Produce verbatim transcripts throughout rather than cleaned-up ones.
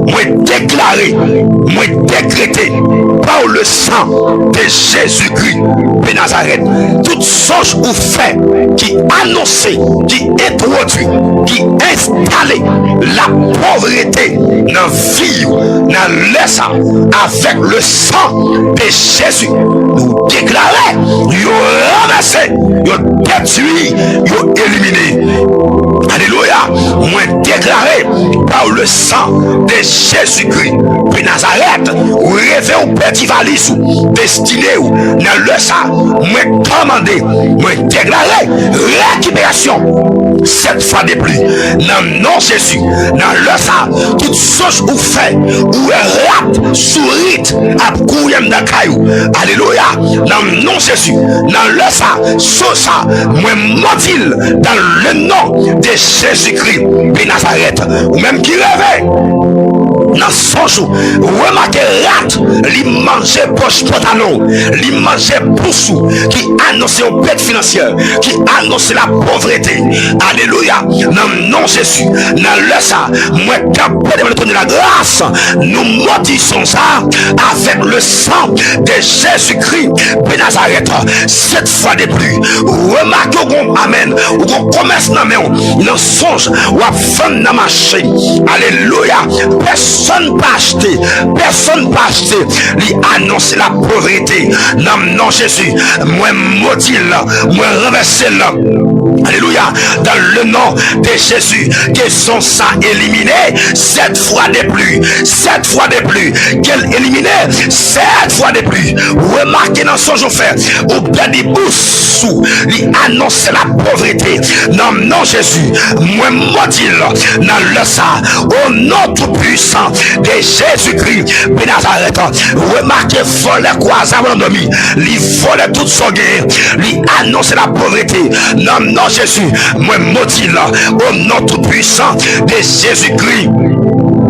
Mwen deklare, mwen dekrete, par le sang de Jésus-Christ de Nazareth, tout sonj ou fè ki anonse, ki entwodui, ki enstale lapovrete nan vi w, nan lè sa, avèk le sang de Jésus, nou deklare, yo ranvèse, yo detwi, yo elimine. Alelouya! Mwen deklare, par le sang de Jésus-Christ de Nazareth, reve w, pèdi valiz ou, destine w, nan lè sa, mwen kòmande, mwen deklare rekiperasyon, sèt fwa de plis, nan non Jezi, nan lè sa, tout sonj ou fè, ou wè rat, sourit, ap kouri anndan kay ou. Alelouya! Nan non Jezi, nan lè sa, sonj sa, mwen modi l dans le nom de Jésus-Christ de Nazareth. Ou menm ki reve nan sonj ou, remake rat, li manje pòch pantalon w, li manje bous ou, ki anonse yon pèt finansyè, ki anonse lapovrete. Alelouya! Nan non Jezi, nan lè sa, mwen kanpe devan le trône de la grâce, nou modi sonj sa avèk le sang de Jésus-Christ de Nazareth. Sèt fwa de plis, remake w gon, amèn, ou gon komès nan men w, nan sonj, w ap vann nan mache. Alelouya! Pèsonn pa achte, pèsonn pa achte. Li anonse lapovrete. Nan non Jezi, mwen modi l, mwen ranvèse l. Alelouya. Dans le nom de Jésus, ke sonj sa elimine sèt fwa de plis, sèt fwa de plis, ke l elimine sèt fwa de plis. Remake nan sonj ou fè, ou pèdi bous ou, li anonse lapovrete. Nan non Jezi, mwen modi l nan lè sa, o non tout puissant de Jésus-Christ de Nazareth. Remake vòlè kwaze a nan dòmi, li vòlè tout sa w genyen, li anonse lapovrete. Nan non Jezi, mwen modi l, o non tout puissant de Jésus-Christ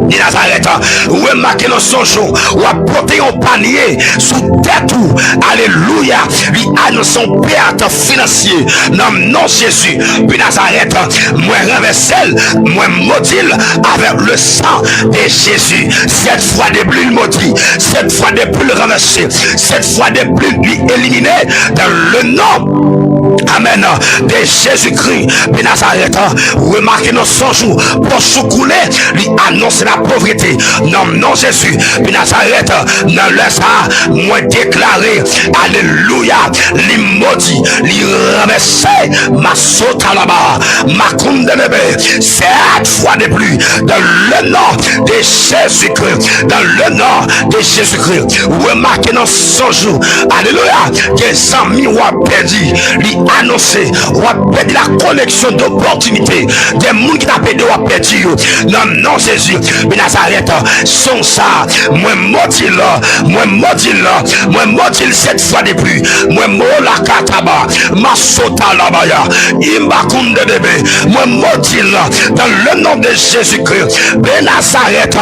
de Nazareth. Remake nan sonj ou, w ap pote yon panye sou tèt ou. Alelouya! Li anonse yon pèt finansye. Nan non Jezi de Nazareth, mwen ranvèse l, mwen modi l avèk le sang de Jésus. Sèt fwa de plis l modi, sèt fwa de plis l ranvèse, sèt fwa de plis li elimine dans le nom, amèn, de Jésus-Christ de Nazareth. Remake nan sonj ou, pòch ou koule, li anonse lapovrete. Nan non Jezi de Nazareth, nan lè sa, mwen deklare, alelouya, li modi, li ranvèse, masota laba, makounde bebe, sèt fwa de plis, dans le nom de Jésus-Christ, dans le nom de Jésus-Christ. Remake nan sonj ou, alelouya, gen zanmi w ap pèdi, li anonse, w ap pèdi la koneksyon dopòtinite, gen moun ki t ap ede w ap pèdi yo. Nan non Jezi de Nazareth, sonj sa, mwen modi l, mwen modi l, mwen modi l sèt fwa de plis, mwen mo la kataba, masota labaya, imba kounde bebe, mwen modi l dans le nom de Jésus-Christ de Nazareth.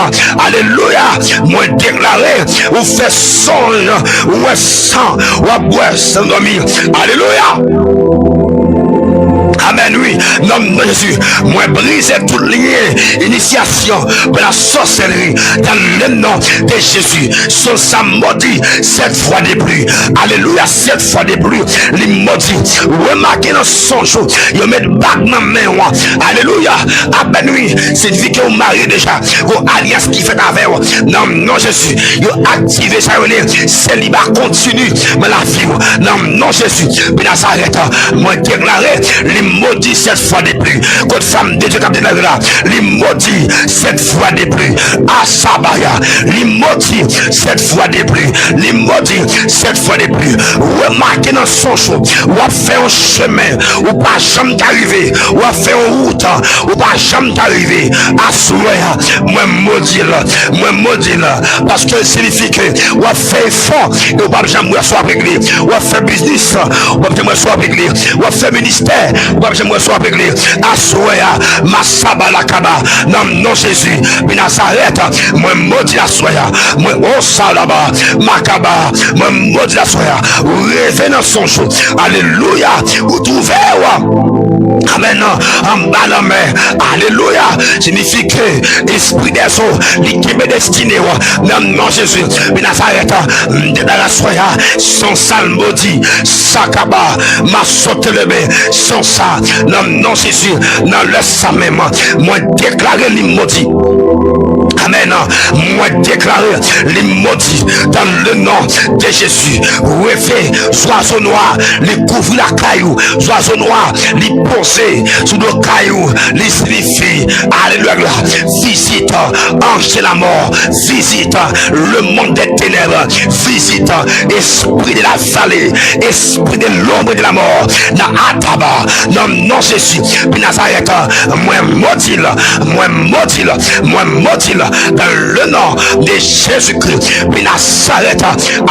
Alelouya, mwen deklare, ou fè sonj, ou wè san, w ap bwè san dòmi. Alelouya. Amèn, wi. Nan non Jezi, mwen brize tout lyen inisyasyon, de la sorcellerie, dans le nom de Jésus. Sonj sa modi, sèt fwa de plis. Alelouya, sèt fwa de plis. Li modi. Remake nan sonj ou, yo met bag nan men w. Alelouya. Amèn, wi. Siyifi ke ou marye deja. Gon alyans ki fèt avè w. Nan non Jezi, yo aktive sa yo rele seliba kontini nan lavi w. Nan non Jezi de Nazareth, mwen deklare li modi sèt fwa de plis. Kot fanm de Dye k ap deklare la, li modi sèt fwa de plis. Asabaya, li modi sèt fwa de plis. Li modi sèt fwa de plis. Remake nan sonj ou, w ap fè yon chemen ou pa janm ka rive. W ap fè yon wout ou pa janm ka rive. Aswè a, mwen modi l, mwen modi l, paske l siyifi ke w ap fè efò e w p ap janm wè sa w ap regle. W ap fè biznis, w p ap janm wè sa w ap regle. W ap fè ministè, w p ap janm wè sa w ap regle. Aswè a, masaba lakaba, nan non Jezi de Nazarèt, mwen modi aswè a, mwen osalaba, makaba, mwen modi aswè a, ou reve nan sonj ou, alelouya, ou twouve w Amèn. Anba lanmè. Alelouya. Siyifi ke espri dèzo, li kenbe destine w. Nan non Jezi de Nazarèt, m deklare aswè a, san sa l modi, sakaba, masotelebe, san sa, nan non Jezi, nan lè sa menm, mwen deklare li modi. Amèn. Mwen deklare li modi dans le nom de Jésus. Reve, zwazo nwa, li kouvri lakay ou. Zwazo nwa, li poze sou do kay ou. Li siyifi, alelouya, vizit anj de la mò, vizit le monde des ténèbres, vizit espri de la vallée, espri de l'ombre de la mort, nan ataba, nan non Jezi de Nazarèt, mwen modi l, mwen modi l, mwen modi l, dans le nom de Jésus-Christ de Nazareth.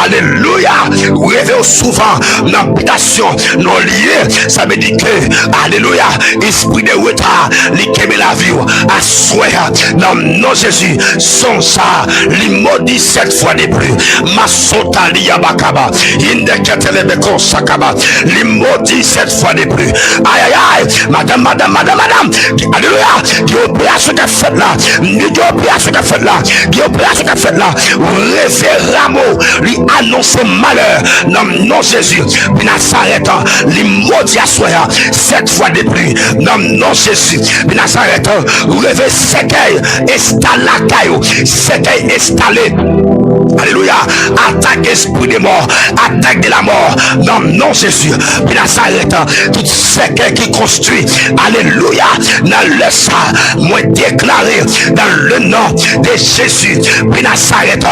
Alelouya. Reve w souvan nan bitasyon non li ye. Sa vle di ke, alelouya, espri de reta, li kenbe lavi w. Aswè a, nan non Jezi, son sa, li modi sèt fwa de pli. Masota li abakaba. Indeketele beko sakaba. Li modi sèt fwa de pli. Ayayay. Madanm, madanm, madanm, madanm. Alelouya. Gen operasyon k ap fèt la. M di gen operasyon k ap fèt la. Gen operasyon k ap fèt la. Reve ramo. Li anonse malè. Nan non Jezi de Nazarèt, li modi aswè a. Sèt fwa de pli. Nan non Jezi de Nazarèt, reve sèkèy enstale lakay ou. Sèkèy enstale. Alelouya. Atak espri de mò. Atak de la mò. Nan non Jezi de Nazarèt, tout sèkèy ki konstwi. Alelouya. Nan lè sa, mwen deklare dans le nom de Jésus de Nazareth.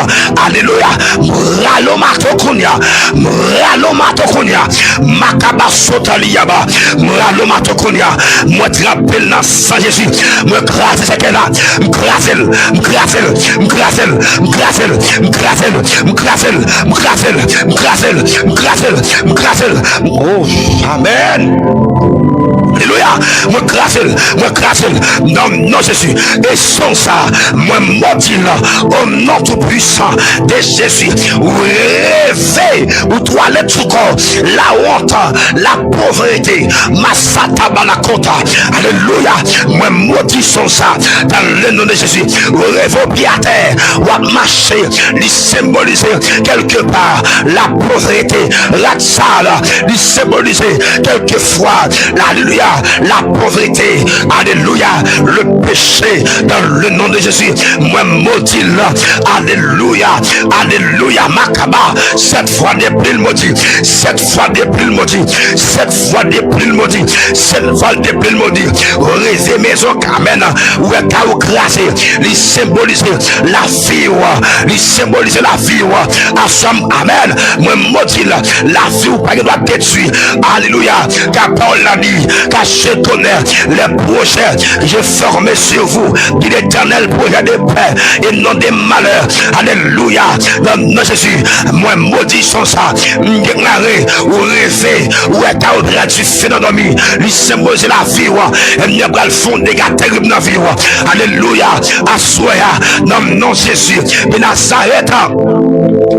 Alelouya. M rale w mato kounye a. M rale w mato kounye a. Makaba sota liyaba. M rale w mato kounye a. Mwen trape l nan san Jezi. Mwen kraze sèkèy la. M kraze l. M kraze l. M kraze l. M kraze l. M kraze l. M kraze l. M kraze l. M kraze l. M kraze l. M kraze l. Oh, amèn. Alelouya. Mwen kraze l. Mwen kraze l. Nan non Jezi. E son sa, mwen modi l. O non tou pwisan de Jezi. Reve ou twalèt sou kò. Lawont, lapovrete. Masata balakonta. Alelouya. Mwen modi son sa. Dans le nom de Jésus. Reve w pye atè. W ap mache. Li senbolize kèlke pa lapovrete, rad sal. Li senbolize kèlke fwa, alelouya, lapovrete, alelouya, le péché, dans le nom de Jésus. Mwen modi l, alelouya, alelouya, makaba, sèt fwa de pli l modi, sèt fwa de pli l modi, sèt fwa de pli l modi, sèt fwa de pli l modi. Reve mezon Kamèn, ou wè kay ou kraze, li senbolize lavi w, li senbolize lavi w. Aswè a, amèn. Mwen modi l, lavi w pa gen dwa detwi. Alelouya. Ka pawòl la di, car je connais les projets que j'ai formés sur vous, dit l'Éternel, projet de paix et non de malheur. Alelouya. Nan non Jezi, mwen modi son sa. M deklare, ou reve, ou wè ta ou pran dife nan dòmi. Li senbolize lavi w. Ènmi an pral fè yon dega terib nan vi w. Alelouya. Aswè a, nan non Jezi de Nazarèt.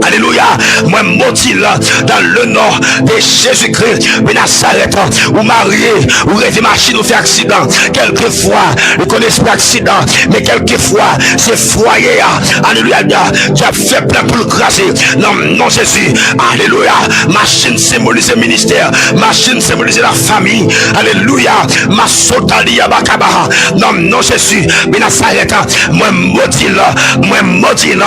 Alelouya. Mwen modi l dans le nom de Jésus-Christ de Nazareth. Ou marye, ou reve machin ou fè aksidan. Kèlkefwa, li konn espri aksidan, men kèlkefwa, se fwaye a. Alelouya. Dyab fè plan pou l kraze. Nan non Jezi. Alelouya. Machin senbolize ministè. Machin senbolize lafanmi. Alelouya. Masota liyaba kaba. Nan non Jezi de Nazarèt, mwen modi l, mwen modi l.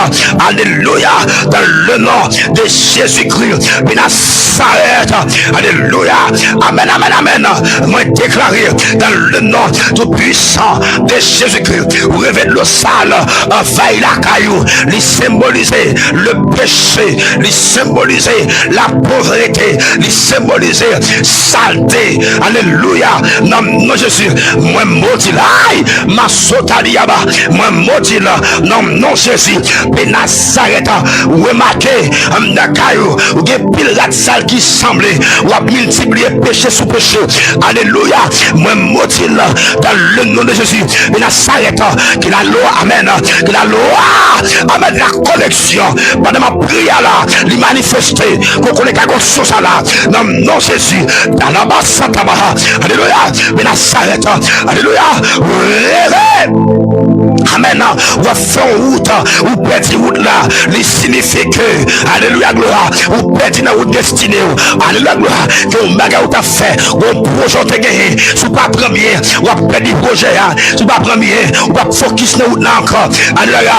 Alelouya. Dans le nom de Jésus-Christ de Nazareth. Alelouya. Amèn, amèn, amèn. Mwen deklare dans le nom tout puissant de Jésus-Christ. Reve dlo sal, anvayi lakay ou. Li senbolize le péché. Li senbolize lapovrete. Li senbolize salte. Alelouya. Nan non Jezi, mwen modi l. Ay, masota liyaba. Mwen modi l. Nan non Jezi de Nazarèt. Remake, anndan kay ou, ou gen pil rad sal ki sanble. W ap miltipliye peche sou peche. Alelouya. Mwen modi l dans le nom de Jésus de Nazareth. Que la loi, amen. Que la loi Amèn. La koneksyon, pandan m ap priye la, li manifeste. Kou konnen ka gonson sa la, nan non Jezi. Dalaba Santaba. Alelouya. Men Nazarèt. Alelouya. Reve. Amèn. W ap fè yon wout, ou pèdi wout la. Li siyifi ke, alelouya, glwa, ou pèdi nan wout destine w. Alelouya, glwa, ke yon bagay ou t ap fè, yon pwojè ou te genyen, si w pa pran byen, w ap pèdi pwojè a. Si w pa pran byen, ou p ap fokis nan wout la ankò. Alelouya,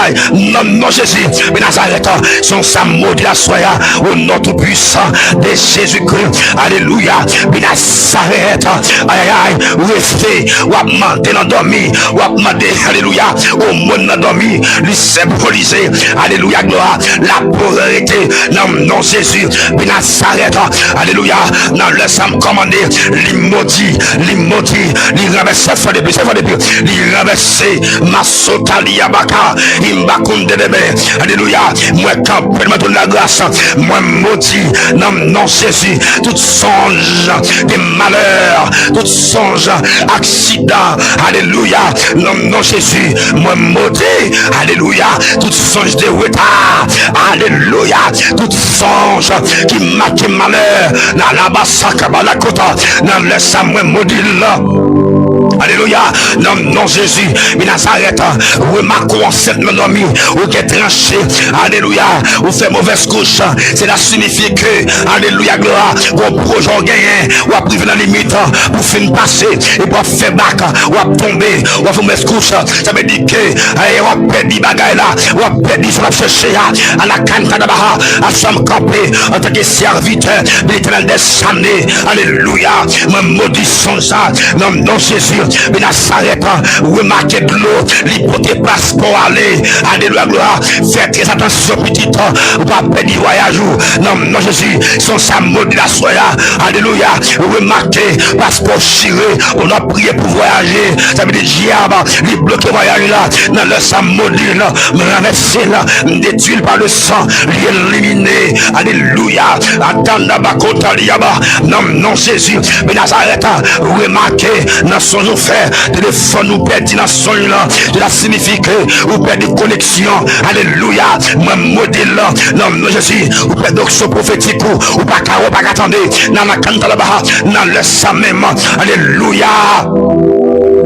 nan non Jezi, men Nazarèt, se yon sa m modi aswè a, o non tou pwisan de Jezikri. Alelouya, men Nazarèt, ayayay, rete, w ap mande nan dòmi, w ap mande, alelouya, o moun nan dòmi, li senbolize, alelouya, glwa, lapovrete, nan non Jezi, men Nazarèt, alelouya, nan lè sa m kòmande, li modi, li modi, li ranvèse sèt fwa de plis, sèt fwa de plis, li ranvèse, masota li abaka, imbakounde debe, alelouya, mwen kanpe devan twòn lagras, mwen modi, nan non Jezi, tout sonj de malè, tout sonj aksidan, alelouya, nan non Jezi, mwen modi, alelouya, tout sonj de reta, alelouya, tout sonj ki make malè, nan labasaka balakota, nan lè sa mwen modi l. Alelouya, nan non Jezi, men Nazarèt, remake w ansent nan dòmi, ou gen tranche, alelouya, ou fè movèz kouch, sela siyifi ke, alelouya, glwa, gon pwojè w genyen, w ap rive nan limit, pou fin pase, epi w ap fè bak, w ap tonbe, w ap fè movèz kouch, sa vle di ke, eh, w ap pèdi bagay la, w ap pèdi sa w ap chèche a, alakanta dabaha, aswè m kanpe, antanke sèvitè, Letènèl dèzame, alelouya, mwen modi sonj sa, nan non Jezi, men Nazarèt, remake dlo, li pote paspò ale, alelouya, glwa, fè trè atansyon pitit, ou pa pèdi vwayaj ou, nan non Jezi, se yon sa m modi aswè a, alelouya, remake, paspò chire, ou nan priye pou vwayaje, sa vle di dyab, li bloke vwayaj la, nan lè sa m modi l, m ranvèse l, m detwi l pa le san, li elimine, alelouya, atanda bakota liyaba, nan non Jezi, men Nazarèt, remake, nan sonj ou fè, telefòn ou pèdi nan sonj lan, sela siyifi ke ou pèdi koneksyon, alelouya, mwen modi l, nan non Jezi, ou pèdi onksyon pwofetik ou, ou pa ka wè, ou pa ka tande, nan makanta labaha, nan lè sa menm, alelouya.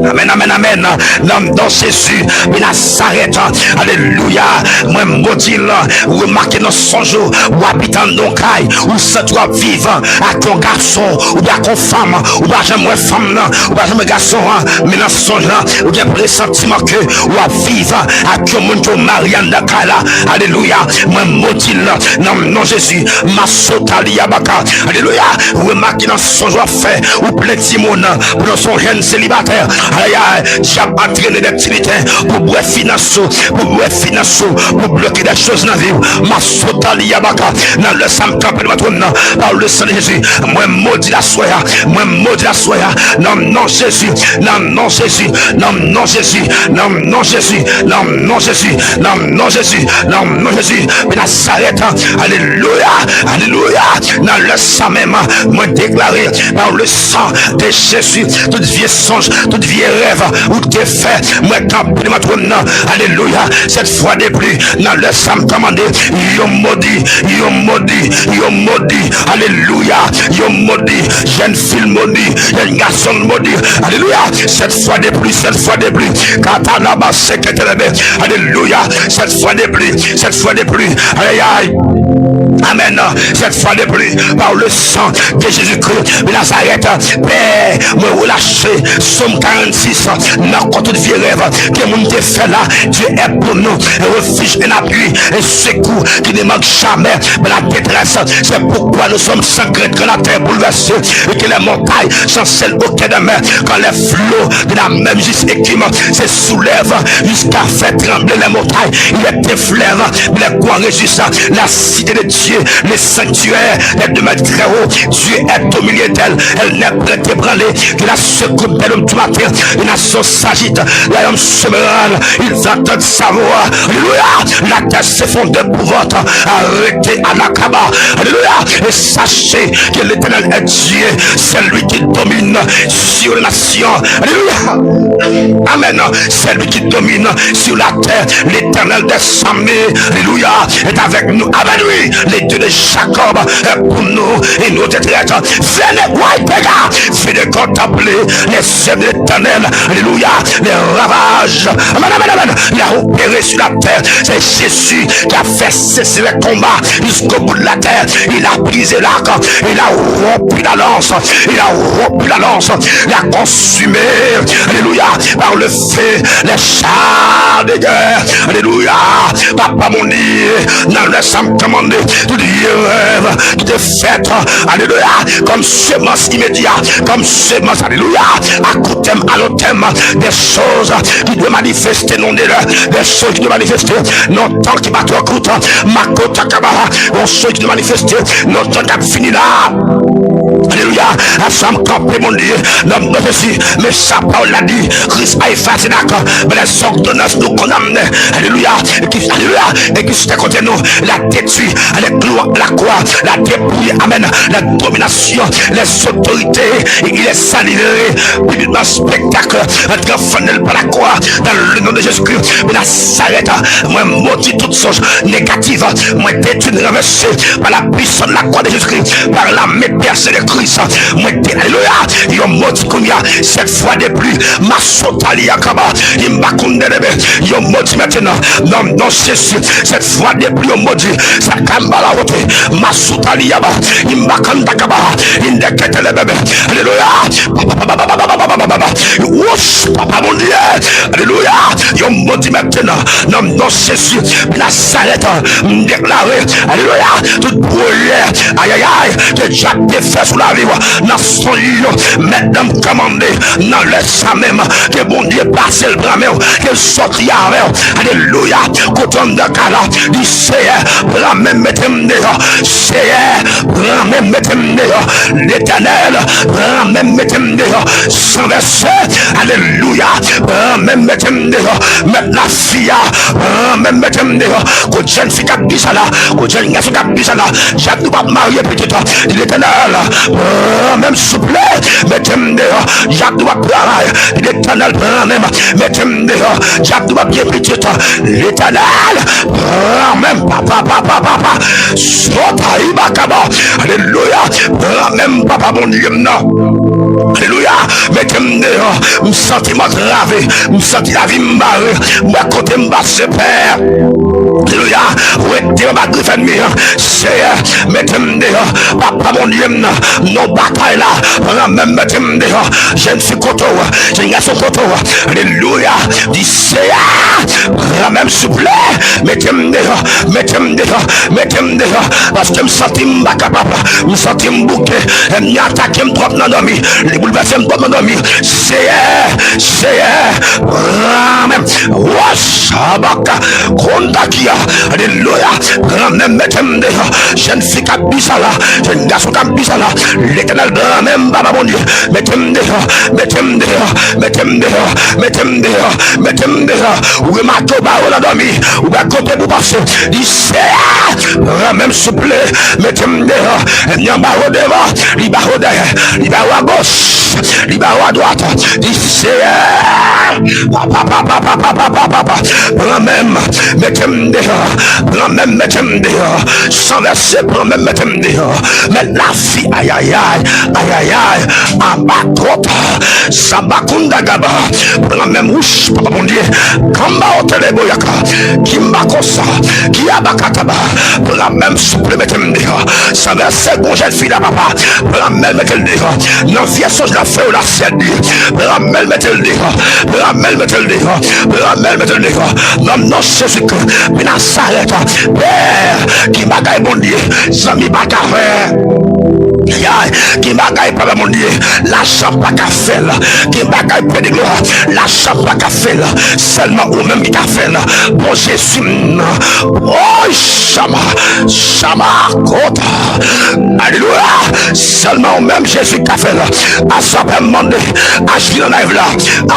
Amèn, amèn, amèn. Nan non Jezi, men Nazarèt, alelouya. Mwen modi l, remake nan sonj ou, w abite anndan yon kay, ou santi w ap viv ak yon gason, oubyen ak yon fanm, ou pa janm wè fanm nan, ou pa janm wè gason an, men nan sonj lan, ou gen presantiman ke w ap viv ak yon moun ke w marye anndan kay la, alelouya, mwen modi l, nan non Jezi, masota liyabaka, alelouya, remake nan sonj w ap fè, ou plen timoun, pandan se yon jèn selibatè, ayayay, dyab antrene dè ti biten, pou bwè finans ou, pou bwè finans ou, pou bloke dè choz nan vi w, masota liyabaka, nan lè sa m kanpe devan twòn nan, pa le san de Jezi, mwen modi l aswè a, mwen modi l aswè a, nan non Jezi, nan non Jezi, nan non Jezi, nan non Jezi, nan non Jezi, nan non Jezi, nan non Jezi, men Nazarèt, alelouya, alelouya, nan lè sa menm, mwen deklare, pa le san de Jezi, tout vye sonj, tout vye rèv, ou te fè, mwen kanpe devan twòn nan, alelouya, sèt fwa de plis, nan lè sa m kòmande, yo modi, yo modi, yo modi, alelouya, yo modi, jèn fi l modi, jèn gason l modi, alelouya, sèt fwa de plis, sèt fwa de plis, katalaba seketelebe, alelouya, sèt fwa de plis, sèt fwa de plis, ayayay, amèn, sèt fwa de plis, pa le san de Jezikri de Nazarèt, pè, mwen relache, Sòm karannsis, nan kò tout vye rèv ke moun te fè la, Dieu est pour nous un refuge, un appui, un secours qui ne manque jamais dans la détresse. C'est pourquoi nous sommes sans crainte quand la terre est bouleversée et que les montagnes chancellent au cœur des mers, quand les flots de la mer mugissent et écument, se soulèvent jusqu'à faire trembler les montagnes. Il est un fleuve, les courants réjouissent, la cité de Dieu, le sanctuaire des demeures du Très-Haut. Dieu est au milieu d'elle. Elle n'est point ébranlée. Que la secousse des dômes du matin, une nation s'agite. Royaume Semeran, ils entendent sa voix. Alléluia. La terre s'effondre d'épouvante. Arrêtez, Anakaba. Alléluia. Et sachez que l'Éternel est Dieu. C'est lui qui domine sur les nations. Alléluia. Amen. C'est lui qui domine sur la terre. L'Éternel des armées, alléluia, est avec nous. Amen, oui. Le Dieu de Jacob est pour nous et nous détresse. Venez, guardez, venez contempler les œuvres de l'Éternel. Alléluia. Les ravages. Amen, amen, amen. Il a opéré sur la terre. C'est Jésus qui a fait cesser les combats jusqu'au bout de la terre. Il a brisé l'arc. Il a rompu la lance. Il a rompu la lance. Il a consumé, alléluia, par le feu, les chars de guerre. Alléluia. Papa Bondye, nan lè sa m kòmande tout vye rèv ki te fèt, alléluia, comme semence immédiate, comme semence, alléluia, à court terme, à long terme, des choses qui doivent manifester dans des, des choses qui doivent manifester dans un temps qui va trop court, Makota Kaba, des choses qui doivent manifester dans un temps qui va finir là. Alléluia. Asa m kanpe, Bondye, nan non de Jezi. Men sa pawòl la di, Christ a effacé les ordonnances nous condamnent. Alléluia. Et qui, alléluia. Et qui c'était contre nous, il a détruit avec gloire la croix, la dépouille, amen, la domination, les autorités, et il est saliré, publiquement spectacle, en triomphant par la croix, dans le nom de Jésus-Christ de Nazareth. Mwen modi tout sòch negatif, mwen detwi, ranvèse pa la puissance de la croix de Jésus-Christ, par la main percée de Christ. Mwen te, alléluia, yo modi kounye a, cette fois de plus, Masotali Akaba, Imbakundelebe, yo modi maintenant, dans le nom de Jésus, cette fois de plus, yo modi, Sakamba la rote, Masotali Yaba, Imbakandakaba, Indeketelebebe, alléluia, Wouch, Papa Bondye, alléluia, yo modi maintenant, nan non Jezi Nazarèt, m deklare, alléluia, tout pwojè, ayayay, ke dyab te fè sou lavi w, nan sonj yo, mèt nan m kòmande, nan lè sa menm, ke Bondye pase l pran men w, ke l sòti avè w, alléluia, kote w anndan kay la, di Seyè, pran men m mete m deyò, Seyè, pran men m mete m deyò, Letènèl, pran men m mete m deyò, san vèse, alelouya, pran men m mete m deyò, mèt lavi a, pran men m mete m deyò, kot jèn fi k ap di sa la, kot jèn gason k ap di sa la, dyab nou p ap marye pitit, di Letènèl, pran men m souple, mete m deyò, dyab nou p ap travay, di Letènèl, pran men m, mete m deyò, dyab nou p ap gen pitit, Letènèl, pran men m, papa, papa, papa, sota ibakaba, alelouya, pran men m, papa Bondye m nan. Alelouya. Mete m deyò. M santi m antrave. M santi lavi m bare. M wè kote m pase pè. Alelouya. Rete anba grif ènmi an. Seyè, mete m deyò. Papa Bondye m nan. Non batay la. Pran men m mete m deyò. Jèn fi kote w. Jèn gason kote w. Alelouya. Di Seyè. Pran men m souple. Mete m deyò. Mete m deyò. Mete m deyò. Paske m santi m pa kapab. M santi m bouke. Ènmi atake m twòp nan dòmi. Li boulvèse m twòp nan dòmi. Seyè, Seyè, pran men m. Wosabaka, kondakia. Alelouya. Pran men m, mete m deyò. Jèn fi k ap bi sa la. Jèn gason k ap bi sa la. Letènèl, pran men m, papa Bondye. Mete m deyò. Mete m deyò. Mete m deyò. Mete m deyò. Mete m deyò. Ou remake w bare w nan dòmi. Ou pa kote pou pase. Di Seyè, pran men m souple, mete m deyò. Ènmi an ba w devan, li ba w dèyè, li ba w agoch, li ba w adwat. Di Seyè, papa, papa, papa, papa, papa, papa, pran men m, mete m deyò, pran men m, mete m deyò. San vèse, pran men m, mete m deyò. Mèt lavi, ayayay, ayayay, anba twòp. Sabakunda gaba, pran men m, wouch, papa Bondye, kamba oteleboyaka, kimba kosa, kiyabakataba, pran men m souple mete m deyò, san vèse gon jèn fi la papa, pran men l mete l deyò, nan vye sonj la fè yo la sèdi, pran men l mete l deyò, pran men l mete l deyò, pran men l mete l deyò, nan non Jezikri, Nazarèt, pè, ki bagay Bondye, zanmi pa ka fè. Ayayay, gen bagay papa Bondye, lajan pa ka fè l. Gen bagay Pè de glwa, lajan pa ka fè l. Sèlman ou menm ki ka fè l. Bon Jezi m. Oy, chama, chama, kota. Alelouya. Sèlman ou menm Jezi ki ka fè l. Aswè m mande, aji nan live la,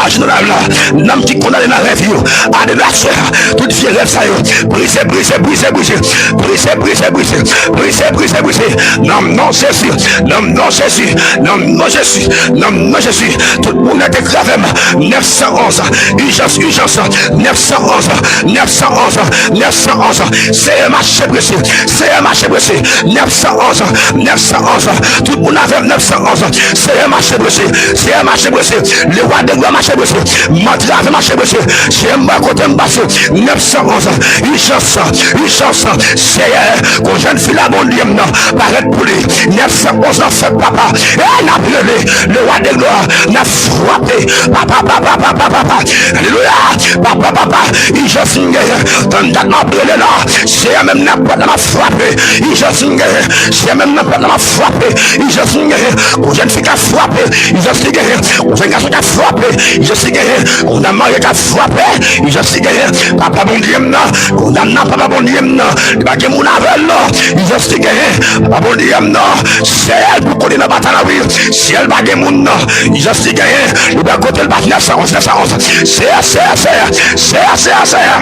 aji nan live la. Nanm ki kondane nan rèv yo, alelouya, aswè, tout vye rèv sa yo, brize, brize, brize, brize. Brize, brize, brize. Brize, brize, brize. Nan non Jezi. Nan non Jezi. Nan non Jezi. Nan non Jezi. Tout moun nèt ekrave m. Nèf san onz. Ijans, ijans. Nèf san onz. Nèf san onz. Nèf san onz. Seyè mache prese. Seyè mache prese. Nèf san onz. Nèf san onz. Tout moun avè m. Nèf san onz. Seyè mache prese. Seyè mache prese. Lewa de glwa mache prese. Mantrave mache prese. Seyè m wè kote m pase. Nèf san onz. Ijans. Ijans. Seyè, gon jèn fi la Bondye m nan parèt pou li. Nèf san onz nan fèt papa. E n ap rele. Lewa de glwa. N ap frape. Papa, papa, papa, papa. Alelouya. Papa, papa. Ijans m genyen. Tann dat m ap rele la. Seyè menm nan pòt la m ap frape. Ijans m genyen. Seyè menm nan pòt la m ap frape. Ijans m genyen. Gon jèn fi ka frape. Ijans li genyen. Gon jèn gason ka frape. Ijans li genyen. Gon dam marye ka frape. Ijans li genyen. Papa Bondye m nan. Gon dam nan papa Bondye m nan. Li pa gen moun avè l non. Ijans li genyen. Papa Bondye m nan. Seyè l pou kote nan batay la wi. Seyè l pa gen moun non. Ijans li genyen. Li pa kote l pa nèf san onz, nèf san onz. Seyè, Seyè, Seyè. Seyè, Seyè, Seyè.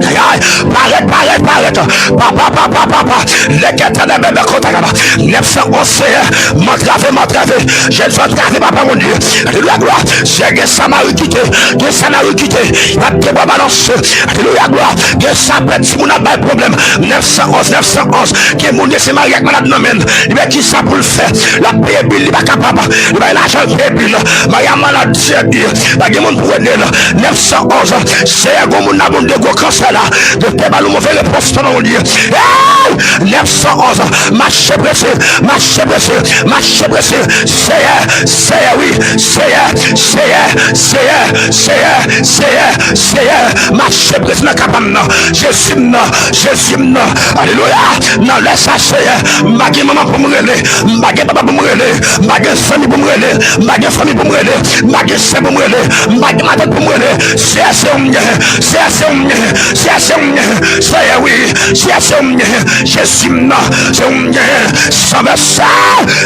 Ayay, parèt, parèt, parèt. Papa, papa, papa. Lekètè de bebe kota kaba. Nèf san onz Seyè. Mantrave, mantrave. Jèn fi antrave papa Bondye. Alelouya glwa. Seyè gen sa mari kite. Gen sa mari kite. Y ap te bwa balanse. Alelouya glwa. Gen sa pèdi moun ap bay pwoblèm. Nèf san onz, nèf san onz. Gen moun gen se mari ak malad nan men l. Li pa kisa pou l fè. L ap peye bil li pa kapab. Li bay lajan l peye bil. Mari a malad Seyè Dye. Pa gen moun pou ede l. Nèf san onz. Seyè gon moun nan moun de gwo kansè la. Doktè ba l yon move repons papa Bondye. Hey! Nèf san onz. Mache prese. Mache prese. Mache prese. Seyè. Seyè wi. Seyè. Seyè. Seyè. Seyè. Seyè. Seyè. Mache prese nan kabann nan. Jezi m nan. Jezi m nan. Alelouya. Nan lè sa Seyè. M pa gen manman pou m rele. M pa gen papa pou m rele. M pa gen zanmi pou m rele. M pa gen fanmi pou m rele. M pa gen sè pou m rele. M pa gen matant pou m rele. Seyè se ou m gen. Seyè se ou m gen. Seyè se ou m gen. Seyè wi. Seyè se ou m gen. Jezi m nan. Se ou m gen. San vèsè.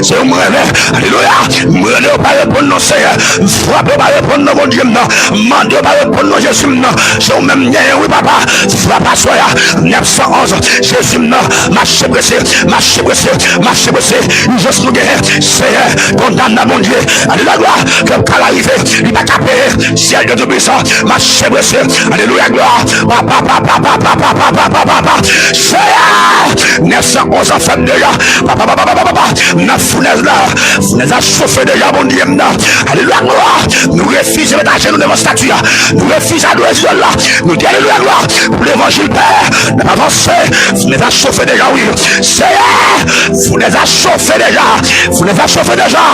Se ou m rele. Alelouya. M rele ou pa reponn non Seyè. M frape ou pa reponn non Bondye m nan. M mande ou pa reponn non Jezi m nan. Se ou menm m genyen wi papa. Frape aswè a. Nèf san onz. Jezi m nan. Mache prese. Mache prese. Mache prese. Ijans nou genyen. Seyè. Kondane nan Bondye. Alelouya glwa. Kè m ka rive. Li pa ka peye. Syèl de Toupisan. Mache prese. Alelouya glwa. Papa, papa, papa, papa, papa, papa, papa. Seyè. Nèf san onz an fèt deja. Papa, papa, papa, papa. Nan founèz la. Founèz la chofe deja Bondye m nan. Alelouya glwa. Nou refize met ajenou devan estati a. Nou refize adore zidòl la. Nou di alelouya glwa. Pou levanjil pè. N ap avanse. Founèz la chofe deja wi. Seyè. Founèz la chofe deja. Founèz la chofe deja.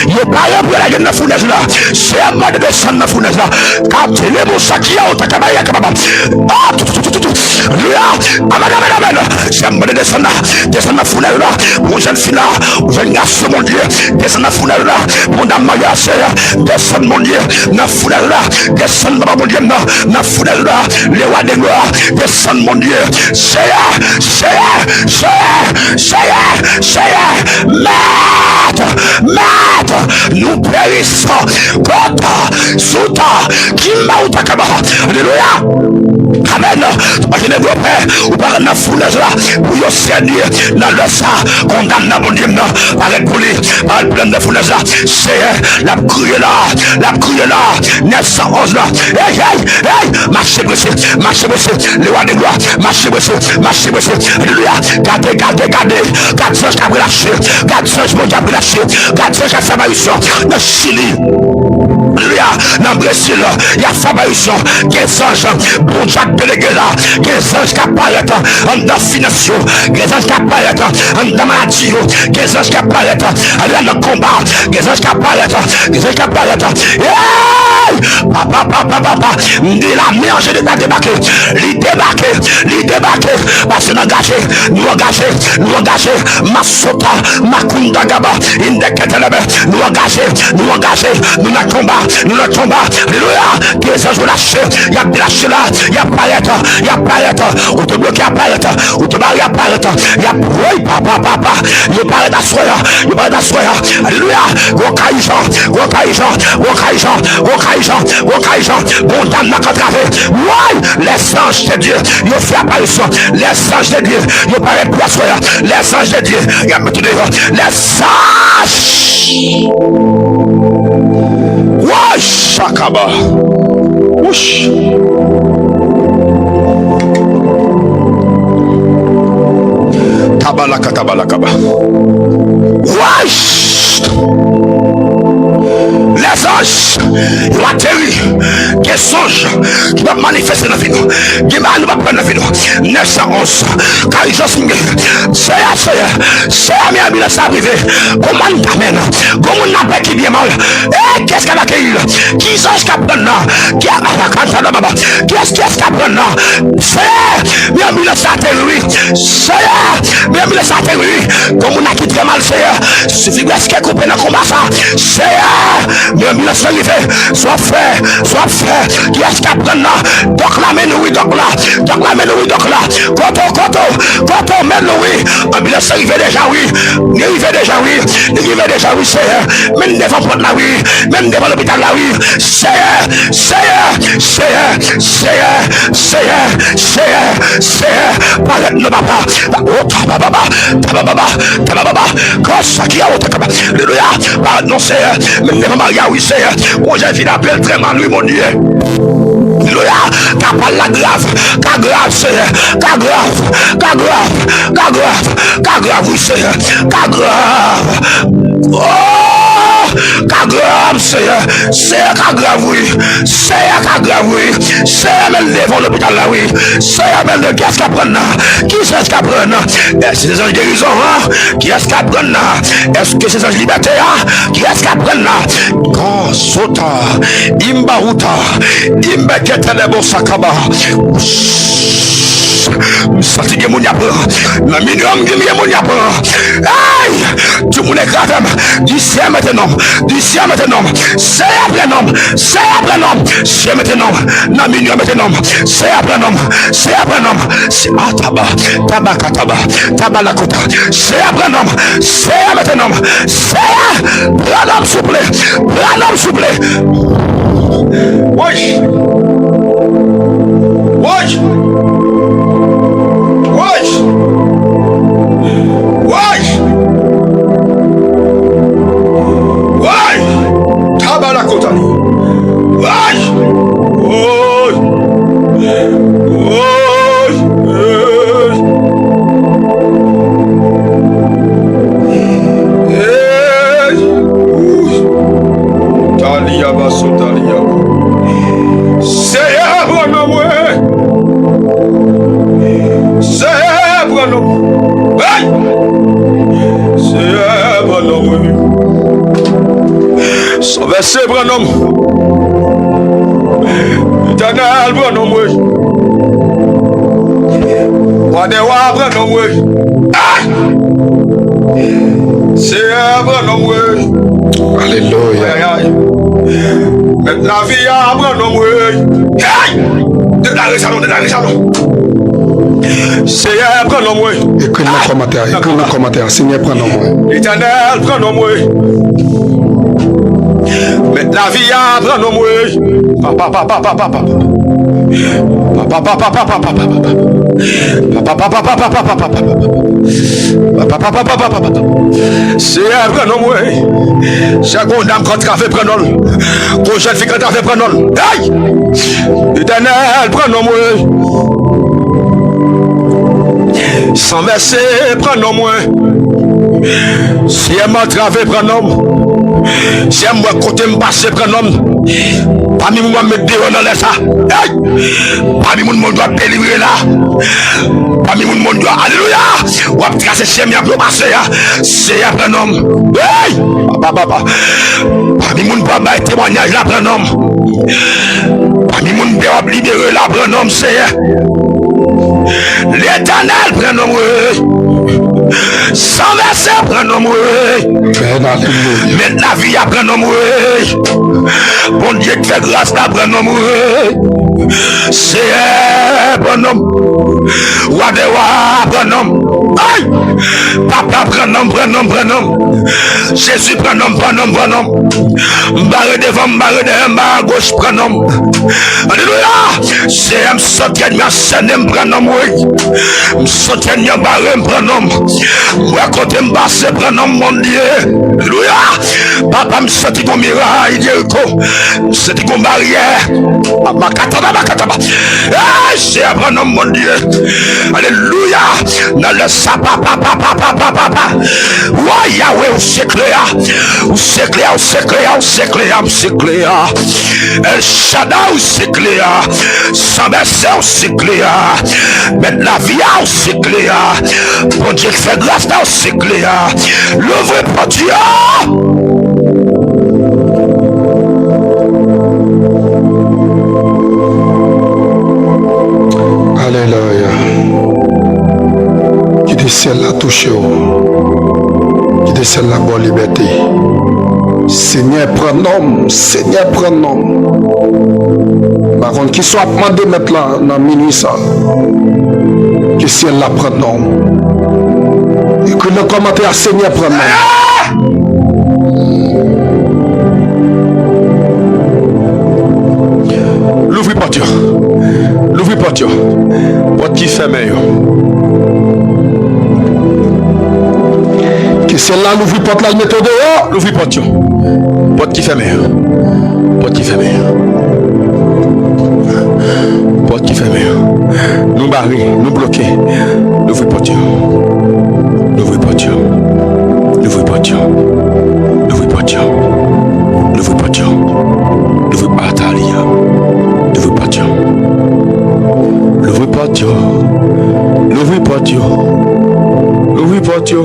Yo pare pou yo lage n nan founèz la. Seyè mande desann nan founèz la. Kate le bon sa ki a ou ta kabaya kababa. Oh, tout, tout, tout, tout, tout. Alelouya. Amen, amen, amen. Seyè mande desann la. Desann nan founèz la. Bon jèn fi la. Bon jèn gason Bondye. Desann nan founèz la. Bon dam marye a Seyè. Desann Bondye. Nan founèz la. Desann papa Bondye m nan. Nan founèz la. Lewa de glwa. Desann Bondye. Seyè. Seyè. Seyè. Seyè. Seyè. Mèt. Mèt. Nou peri san. Kota. Suta. Kimba utakaba. Alelouya. Amen. Paske negwo pè, ou pa nan founèz la. Pou yo sèdi nan lè sa. Kondane nan Bondye m nan. Parèt pou li. Parèt pou li nan founèz la. Seyè, l ap kriye la. L ap kriye la. Nèf san onz la. Hey, hey, hey. Mache prese. Mache prese. Lewa de glwa. Mache prese. Mache prese. Alelouya. Gade, gade, gade. Gad zanj k ap relache. Gad zanj Bondye ap relache. Gad zanj k ap fè aparisyon nan Chili. Alelouya. Nan Brezil, y ap fè aparisyon. Gen zanj Bondye ap delege la. Gen zanj k ap parèt anndan finans yo. Gen zanj k ap parèt anndan maladi yo. Gen zanj k ap parèt, alelouya, nan konba. Gen zanj k ap parèt. Gen zanj k ap parèt. Hey! Papa, papa, papa. M di lame anjeli ta debake. Li debake. Li debake. Pase nan gaje. Nou angaje, nou angaje, masota, makunda gaba, indeketelebe, nou angaje, nou angaje, nou nan konba, nou nan konba, alelouya, ke zanj yo lache, y ap lache la, y ap parèt, y ap parèt, ou te bloke ap parèt, ou te bare ap parèt, y ap, woy, papa, papa, yo parèt aswè a, yo parèt aswè a, alelouya, gwo kay jan, gwo kay jan, gwo kay jan, gwo kay jan, gwo kay jan, gwo dam nan k antrave, woy, les anges de Dieu, yo fè aparisyon, les anges de Dieu, yo parèt pou aswè a. Les anges de Dieu, y ap mete deyò. Les anges. Woy, chakaba. Wouch. Tabalaka, tabalakaba. Woy. Les anges, yo ateri. Gen sonj ki p ap manifeste nan vi nou. Gen bagay nou p ap pran nan vi nou. Nèf san onz. Kay Jòs m gen. Seyè, Seyè, Seyè, men anbilans la ap rive. Kòmann ta men. Gon moun nan pè ki byen mal. E, kiyès k ap akeyi l? Ki zanj k ap pran nan? Ki ap apakan sa nan baba? Kiyès, kiyès k ap pran nan? Seyè, men anbilans la ateri wi. Seyè, men anbilans la ateri wi. Gon moun nan ki trè mal, Seyè. Sifi prèske koupe nan konba sa. Seyè, men anbilans la rive. Sa w ap fè, sa w ap fè. Kiyès k ap pran nan? Dòk la men nou wi, dòk la. Dòk la men nou wi, dòk la. Kote w, kote w, kote w men nou wi. Anbilans la rive deja wi. Li rive deja wi. Li rive deja wi, Seyè. Men devan pòt la wi. Men devan lopital la wi. Seyè, Seyè, Seyè, Seyè, Seyè, Seyè, Seyè, parèt non papa. O tabababa, tabababa, tabababa. Grasa ki a wotè kaba. Alelouya. Parèt non Seyè. Men devan Maria wi Seyè. Wojè vin apèl trè mal wi Bondye. Alelouya. Ka pal la grav. Ka grav Seyè. Ka grav. Ka grav. Ka grav. Ka grav wi Seyè. Ka grav. Oh! Ka grav, Seyè. Seyè, ka grav, wi. Seyè, ka grav, wi. Seyè, men l devan lopital la, wi. Seyè, men l de kiyès k ap pran nan? Ki zanj k ap pran nan? Èske se zanj gerizon an? Kiyès k ap pran nan? Èske se zanj libète a? Kiyès k ap pran nan? Kasota, imbaruta, imbeketelebo sakaba. M santi gen moun y ap pran. Nan minwa m gen moun y ap pran. Ay! Timoun ekrave m. Di Seyè mete non m. Di Seyè mete non m. Seyè pran non m. Seyè pran non m. Seyè mete non m. Nan minwa mete non m. Seyè pran non m. Seyè pran non m. Se a taba. Taba ka taba. Taba la kota. Seyè pran non m. Seyè mete non m. Seyè pran non m souple. Pran non m souple. Woy! Woy! Woy! Woy! Woy! Tabalakotali! Woy! Woy! Woy! Hey! Taliya baso taliya. Seyè, pran non mwen. Seyè, pran non mwen. Hey! Seyè, pran non mwen. San vèse, pran non mwen. Letènèl, pran non mwen. Wa dè wa, pran non mwen. Hey! Seyè, pran non m, wi. Alelouya. Ay, ay, ay. Mèt lavi a, pran non m, wi. Hey! Deklare sa non, deklare sa non. Seyè, pran non m, wi. Ekri l nan kòmantè a, ekri l nan kòmantè a. Senyè, pran non m, wi. Letènèl, pran non m, wi. Mèt lavi a, pran non m, wi. Papa, papa, papa, papa. Papa, papa, papa, papa, papa. Papa, papa, papa, papa, papa, papa. Papa, papa, papa, papa, papa. Seyè, pran non m, wi. Seyè, gon dam k antrave, pran non l. Gon jèn fi k antrave, pran non l. Hey! Letènèl, pran non m, wi. San vèse, pran non m, wi. Seyè, m antrave, pran non m. Seyè, m wè kote m pase, pran non m. Pami moun w ap met deyò nan lè sa. Hey! Pami moun Bondye ap delivre la. Pami moun Bondye, alelouya! W ap trase chemen an pou pase a. Seyè, pran non m. Hey! Papa, papa. Pami moun pou ap bay temwayaj la, pran non m. Pami moun Bondye ap libere la, pran non m, Seyè. Letènèl, pran non m wi. San vèsè pran non m wi. Amen, alelouya. Mèt lavi a pran non m wi. Bondye k fè gras la pran non m wi. Seyè pran non m. Wa dè wa pran non m. Ay! Papa pran non m, pran non m, pran non m. Jezi pran non m, pran non m, pran non m. M bare devan, m bare dèyè, m bare agoch, pran non m. Alelouya! Seyè, m santi ènmi an sènen m, pran non m wi. M santi ènmi an bare m, pran non m. M wè kote m pase, pran non m, Bondye. Alelouya! Papa, m santi gon miray Jeriko. M santi gon baryè. Abakataba, bakataba. Ey, Seyè, pran non m, Bondye. Alelouya! Nan lè sa, papa, papa, papa, papa. Wa Yawe, ou se klè a. Ou se klè a, ou se klè a, ou se klè a, ou se klè a. El Shaddai, ou se klè a. San vèsè, ou se klè a. Mèt lavi a, ou se klè a. Bondye k fè gras la, ou se klè a. Louvri pòt yo. Alelouya. Kite syèl la touche w. Kite syèl la ba w libète. Senyè, pran non m. Senyè, pran non m. M pa konn kisa w ap mande Mèt la nan minui sa. Ke syèl la pran non w. Ekri nan kòmantè a, Senyè, pran non m. Louvri pòt yo. Louvri pòt yo. Pòt ki fèmen yo. Ke syèl la louvri pòt la, l mete w deyò. Louvri pòt yo. Pòt ki fèmen yo. Pòt ki fèmen yo. Pòt ki fèmen yo. Nou bare, nou bloke. Louvri pòt yo. Louvri pòt yo. Louvri pòt yo. Louvri pòt yo. Louvri pòt yo. Louvri pòt yo. Louvri pòt yo. Louvri pòt yo. Louvri pòt yo. Louvri pòt yo.